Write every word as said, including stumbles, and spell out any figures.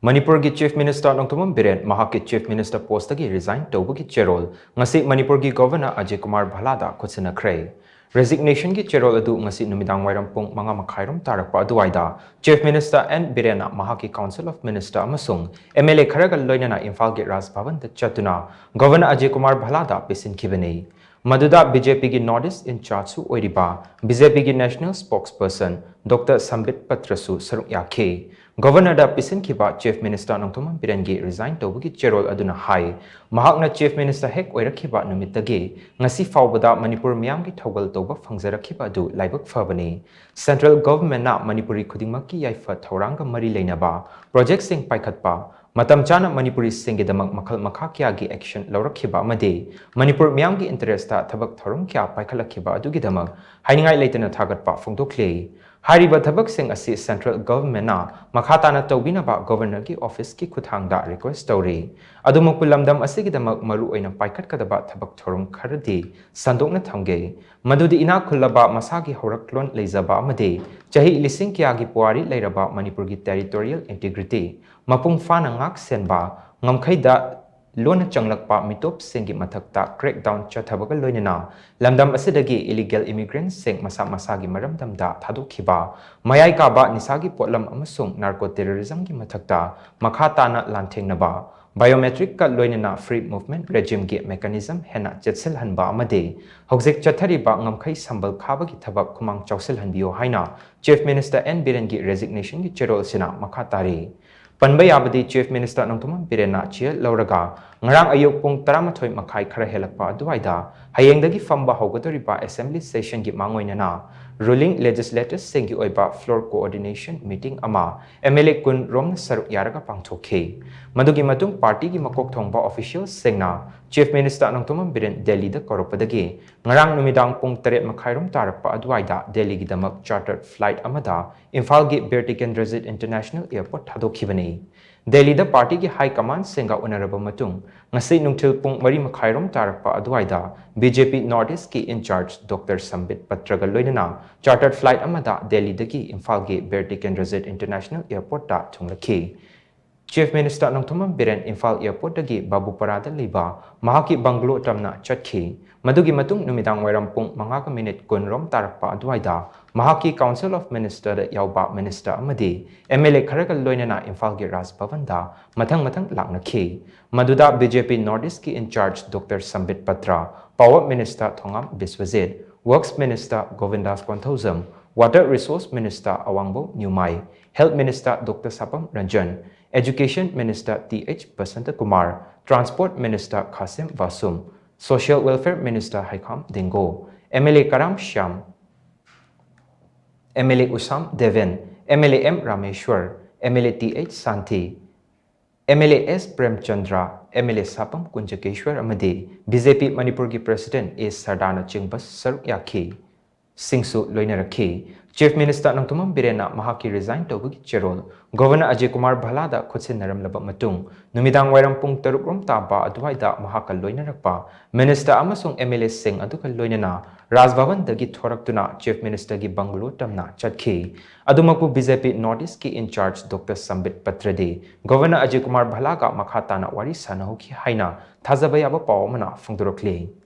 ꯃꯅꯤꯄꯨꯔꯒꯤ Chief Minister Nongthombam Biren ꯃꯍꯥꯛꯀꯤ Chief Minister postꯇꯒꯤ resign ꯇꯧꯕꯒꯤ ꯆꯦꯔꯣꯜ ꯉꯁꯤ ꯃꯅꯤꯄꯨꯔꯒꯤ Governor ꯑꯖꯌ ꯀꯨꯃꯥꯔ ꯚꯜꯂꯥꯗ ꯈꯨꯠꯁꯤꯟꯅꯈ꯭ꯔꯦ꯫ Resignationꯒꯤ ꯆꯦꯔꯣꯜ ꯑꯗꯨ ꯉꯁꯤ ꯅꯨꯃꯤꯗꯥꯡ ꯋꯥꯏꯔꯝ ꯄꯨꯡ ꯃꯉꯥ ꯃꯈꯥꯏꯔꯣꯝ ꯇꯥꯔꯛꯄ ꯑꯗꯨꯋꯥꯏꯗ Chief Minister ꯑꯦꯟ ꯕꯤꯔꯦꯟꯅ ꯃꯍꯥꯛꯀꯤ Council of Minister ꯑꯃꯁꯨꯡ MLA ꯈꯔꯒ ꯂꯣꯏꯅꯅ ꯏꯝꯐꯥꯜꯒꯤ ꯔꯥꯖ ꯚꯕꯟꯗ ꯆꯠꯇꯨꯅ Governor ꯑꯖꯌ ꯀꯨꯃꯥꯔ ꯚꯜꯂꯥꯗ ꯄꯤꯁꯤꯟꯈꯤꯕꯅꯤ꯫ ꯃꯗꯨꯗ BJPꯒꯤ North East in-chargeꯁꯨ ꯑꯣꯏꯔꯤꯕ BJPꯒꯤ National Spokesperson Doctor ꯁꯝꯕꯤꯠ ꯄꯇ꯭ꯔꯁꯨ ꯁꯔꯨꯛ ꯌꯥꯈꯤ꯫ Governorꯗ ꯄꯤꯁꯤꯟꯈꯤꯕ Chief Minister ꯅꯣꯡꯊꯣꯝꯕꯝ ꯕꯤꯔꯦꯟꯒꯤ resign ꯇꯧꯕꯒꯤ ꯆꯦꯔꯣꯜ ꯑꯗꯨꯅ ꯍꯥꯏ, ꯃꯍꯥꯛꯅ Chief Minister ꯍꯦꯛ ꯑꯣꯏꯔꯛꯈꯤꯕ ꯅꯨꯃꯤꯠꯇꯒꯤ ꯉꯁꯤ ꯐꯥꯎꯕꯗ ꯃꯅꯤꯄꯨꯔ ꯃꯤꯌꯥꯝꯒꯤ ꯊꯧꯒꯜ ꯇꯧꯕ ꯐꯪꯖꯔꯛꯈꯤꯕ ꯑꯗꯨ ꯂꯥꯏꯕꯛ ꯐꯕꯅꯤ꯫ Central Governmentꯅ ꯃꯅꯤꯄꯨꯔꯤ ꯈꯨꯗꯤꯡꯃꯛꯀꯤ ꯌꯥꯏꯐ ꯊꯧꯔꯥꯡꯒ ꯃꯔꯤ ꯂꯩꯅꯕ projectꯁꯤꯡ ꯄꯥꯏꯈꯠꯄ, ꯃꯇꯝ ꯆꯥꯅ ꯃꯅꯤꯄꯨꯔꯤꯁꯤꯡꯒꯤꯗꯃꯛ ꯃꯈꯜ ꯃꯈꯥ ꯀꯌꯥꯒꯤ action ꯂꯧꯔꯛꯈꯤꯕ ꯑꯃꯗꯤ ꯃꯅꯤꯄꯨꯔ ꯃꯤꯌꯥꯝꯒꯤ interestꯇ ꯊꯕꯛ ꯊꯧꯔꯝ ꯀꯌꯥ ꯄꯥꯏꯈꯠꯂꯛꯈꯤꯕ ꯑꯗꯨꯒꯤꯗꯃꯛ ꯍꯥꯏꯅꯤꯡꯉꯥꯏ ꯂꯩꯇꯅ ꯊꯥꯒꯠꯄ ꯐꯣꯡꯗꯣꯛꯂꯤ꯫ ꯍꯥꯏꯔꯤꯕ ꯊꯕꯛꯁꯤꯡ ꯑꯁꯤ Central Governmentꯅ ꯃꯈꯥ ꯇꯥꯅ ꯇꯧꯕꯤꯅꯕ Governorꯒꯤ officeꯀꯤ ꯈꯨꯠꯊꯥꯡꯗ request ꯇꯧꯔꯤ꯫ ꯑꯗꯨꯃꯛꯄꯨ ꯂꯝꯗꯝ ꯑꯁꯤꯒꯤꯗꯃꯛ ꯃꯔꯨ ꯑꯣꯏꯅ ꯄꯥꯏꯈꯠꯀꯗꯕ ꯊꯕꯛ ꯊꯧꯔꯝ ꯈꯔꯗꯤ ꯁꯟꯗꯣꯛꯅ ꯊꯝꯒꯦ꯫ ꯃꯗꯨꯗꯤ ꯏꯅꯥꯛ ꯈꯨꯜꯂꯕ ꯃꯁꯥꯒꯤ ꯍꯧꯔꯛꯂꯣꯟ ꯂꯩꯖꯕ ꯑꯃꯗꯤ ꯆꯍꯤ ꯂꯤꯁꯤꯡ ꯀꯌꯥꯒꯤ ꯄꯨꯋꯥꯔꯤ ꯂꯩꯔꯕ ꯃꯅꯤꯄꯨꯔꯒꯤ territorial integrity ꯃꯄꯨꯡ ꯐꯥꯅ ꯉꯥꯛ ꯁꯦꯟꯕ ꯉꯝꯈꯩꯗ ꯂꯣꯟꯅ ꯆꯪꯂꯛꯄ ꯃꯤꯇꯣꯞꯁꯤꯡꯒꯤ ꯃꯊꯛꯇ crackdown ꯆꯠꯊꯕꯒ ꯂꯣꯏꯅꯅ ꯂꯝꯗꯝ ꯑꯁꯤꯗꯒꯤ illegal immigrantꯁꯤꯡ ꯃꯁꯥ ꯃꯁꯥꯒꯤ ꯃꯔꯝꯗꯝꯗ ꯊꯥꯗꯣꯛꯈꯤꯕ, ꯃꯌꯥꯏ ꯀꯥꯕ ꯅꯤꯁꯥꯒꯤ ꯄꯣꯠꯂꯝ ꯑꯃꯁꯨꯡ narco terrorismꯒꯤ ꯃꯊꯛꯇ ꯃꯈꯥ ꯇꯥꯅ ꯂꯥꯟꯊꯦꯡꯅꯕ, biometricꯀ ꯂꯣꯏꯅꯅ free movement regimeꯒꯤ mechanism ꯍꯦꯟꯅ ꯆꯦꯠꯁꯤꯜꯍꯟꯕ ꯑꯃꯗꯤ ꯍꯧꯖꯤꯛ ꯆꯠꯊꯔꯤꯕ ꯉꯝꯈꯩ ꯁꯝꯕꯜ ꯈꯥꯕꯒꯤ ꯊꯕꯛ ꯈꯨꯃꯥꯡ ꯆꯥꯎꯁꯤꯜꯍꯟꯕꯤꯌꯨ ꯍꯥꯏꯅ Chief Minister ꯑꯦꯟ ꯕꯤꯔꯦꯟꯒꯤ resignationꯒꯤ ꯆꯦꯔꯣꯜ ꯑꯁꯤꯅ ꯃꯈꯥ ꯇꯥꯔꯤ꯫ ꯄꯟꯕ ꯌꯥꯕꯗꯤ Chief Minister ꯅꯣꯡꯊꯣꯝꯕꯝ ꯕꯤꯔꯦꯟꯅ ꯆꯦ ꯂꯧꯔꯒ ꯉꯔꯥꯡ ꯑꯌꯨꯛ ꯄꯨꯡ ꯇꯔꯥꯃꯥꯊꯣꯏ ꯃꯈꯥꯏ ꯈꯔ ꯍꯦꯜꯂꯛꯄ ꯑꯗꯨꯋꯥꯏꯗ ꯍꯌꯦꯡꯗꯒꯤ ꯐꯝꯕ ꯍꯧꯒꯗꯧꯔꯤꯕ Assembly sessionꯒꯤ ꯃꯥꯡꯑꯣꯏꯅꯅ ruling legislatureꯁꯤꯡꯒꯤ ꯑꯣꯏꯕ floor coordination meeting ꯑꯃ MLA ꯀꯨꯟ ꯔꯣꯝꯅ ꯁꯔꯨꯛ ꯌꯥꯔꯒ ꯄꯥꯡꯊꯣꯛꯈꯤ꯫ ꯃꯗꯨꯒꯤ ꯃꯇꯨꯡ partyꯒꯤ ꯃꯀꯣꯛ ꯊꯣꯡꯕ officialꯁꯤꯡꯅ Chief Minister ꯅꯣꯡꯊꯣꯝꯕꯝ ꯕꯤꯔꯦꯟ ꯗꯦꯜꯂꯤꯗ ꯀꯧꯔꯛꯄꯗꯒꯤ ꯉꯔꯥꯡ ꯅꯨꯃꯤꯗꯥꯡ ꯄꯨꯡ ꯇꯔꯦꯠ ꯃꯈꯥꯏꯔꯣꯝ ꯇꯥꯔꯛꯄ ꯑꯗꯨꯋꯥꯏꯗ ꯗꯦꯜꯂꯤꯒꯤꯗꯃꯛ chartered flight ꯑꯃꯗ ꯏꯝꯐꯥꯜꯒꯤ ꯕꯤꯔ ꯇꯤꯀꯦꯟꯗ꯭ꯔꯖꯤꯠ International Airport ꯊꯥꯗꯣꯛꯈꯤꯕꯅꯤ꯫ ꯗꯦꯜꯂꯤꯗ partyꯒꯤ high commandꯁꯤꯡꯒ ꯎꯅꯔꯕ ꯃꯇꯨꯡ ꯉꯁꯤ ꯅꯨꯡꯊꯤꯜ ꯄꯨꯡ ꯃꯔꯤ ꯃꯈꯥꯏꯔꯣꯝ ꯇꯥꯔꯛꯄ ꯑꯗꯨꯋꯥꯏꯗ BJP North Eastꯀꯤ in-charge Doctor ꯁꯝꯕꯤꯠ ꯄꯇ꯭ꯔꯒ ꯂꯣꯏꯅꯅ chartered flight ꯑꯃꯗ ꯗꯦꯜꯂꯤꯗꯒꯤ ꯏꯝꯐꯥꯜꯒꯤ Bir Tikendrajit International Airportꯇ ꯊꯨꯡꯂꯛꯈꯤ꯫ Chief Minister Nongthombam Biren Imphal airportꯇꯒꯤ ꯕꯥꯕꯨꯄꯥꯔꯥꯗ ꯂꯩꯕ ꯃꯍꯥꯛꯀꯤ bungalow ꯇꯝꯅ ꯆꯠꯈꯤ꯫ ꯃꯗꯨꯒꯤ ꯃꯇꯨꯡ ꯅꯨꯃꯤꯗꯥꯡ ꯋꯥꯏꯔꯝ ꯄꯨꯡ ꯃꯉꯥꯒ ꯃꯤꯅꯤꯠ ꯀꯨꯟ ꯔꯣꯝ ꯇꯥꯔꯛꯄ ꯑꯗꯨꯋꯥꯏꯗ ꯃꯍꯥꯛꯀꯤ Council of Ministerꯗ ꯌꯥꯎꯕ minister ꯑꯃꯗꯤ MLA ꯈꯔꯒ ꯂꯣꯏꯅꯅ ꯏꯝꯐꯥꯜꯒꯤ ꯔꯥꯖ ꯚꯕꯟꯗ ꯃꯊꯪ ꯃꯊꯪ ꯂꯥꯛꯅꯈꯤ꯫ ꯃꯗꯨꯗ BJP North Eastꯀꯤ in charge Doctor Sambit Patra, Power Minister Thongam Biswajit, Works Minister Govindas Konthoujam, Water Resource Minister Awangbow Newmai, Health Minister Doctor Sapam Ranjan, Education Minister T H Basanta Kumar, Transport Minister Khashim Vashum, Social Welfare Minister Heikham Dingo, MLA Karam Shyam, MLA Usham Deben, MLA M Rameshwar, MLA T H Shanti, MLA S Premchandra, MLA Sapam Kunjakeswar ꯑꯃꯗꯤ BJP ꯃꯅꯤꯄꯨꯔꯒꯤ President ꯑꯦ ꯁꯔꯗꯥꯅꯆꯤꯡꯕ ꯁꯔꯨꯛ ꯌꯥꯈꯤ꯫ ꯁꯤꯡꯁꯨ ꯂꯣꯏꯅꯔꯛꯈꯤ꯫ Chief Minister Nongthombam ꯕꯤꯔꯦꯟꯅ ꯃꯍꯥꯛꯀꯤ resign ꯇꯧꯕꯒꯤ ꯆꯦꯔꯣꯜ Governor Ajay Kumar ꯚꯜꯂꯥꯗ ꯈꯨꯠꯁꯤꯟꯅꯔꯝꯂꯕ ꯃꯇꯨꯡ, ꯅꯨꯃꯤꯗꯥꯡ ꯋꯥꯏꯔꯝ ꯄꯨꯡ ꯇꯔꯨꯛ ꯔꯣꯝ ꯇꯥꯕ ꯑꯗꯨꯋꯥꯏꯗ ꯃꯍꯥꯛꯀ ꯂꯣꯏꯅꯔꯛꯄ minister ꯑꯃꯁꯨꯡ MLAꯁꯤꯡ ꯑꯗꯨꯒ ꯂꯣꯏꯅꯅ ꯔꯥꯖ ꯚꯕꯟꯗꯒꯤ ꯊꯣꯔꯛꯇꯨꯅ Chief Ministerꯒꯤ bungalow ꯇꯝꯅ ꯆꯠꯈꯤ꯫ ꯑꯗꯨꯃꯛꯄꯨ BJP North Eastꯀꯤ in charge Doctor ꯁꯝꯕꯤꯠ ꯄꯇ꯭ꯔꯗꯤ Governor Ajay Kumar ꯚꯜꯂꯥꯒ ꯃꯈꯥ ꯇꯥꯅ ꯋꯥꯔꯤ ꯁꯥꯟꯅꯍꯧꯈꯤ ꯍꯥꯏꯅ ꯊꯥꯖꯕ ꯌꯥꯕ ꯄꯥꯎ ꯑꯃꯅ ꯐꯣꯡꯗꯣꯔꯛꯂꯤ꯫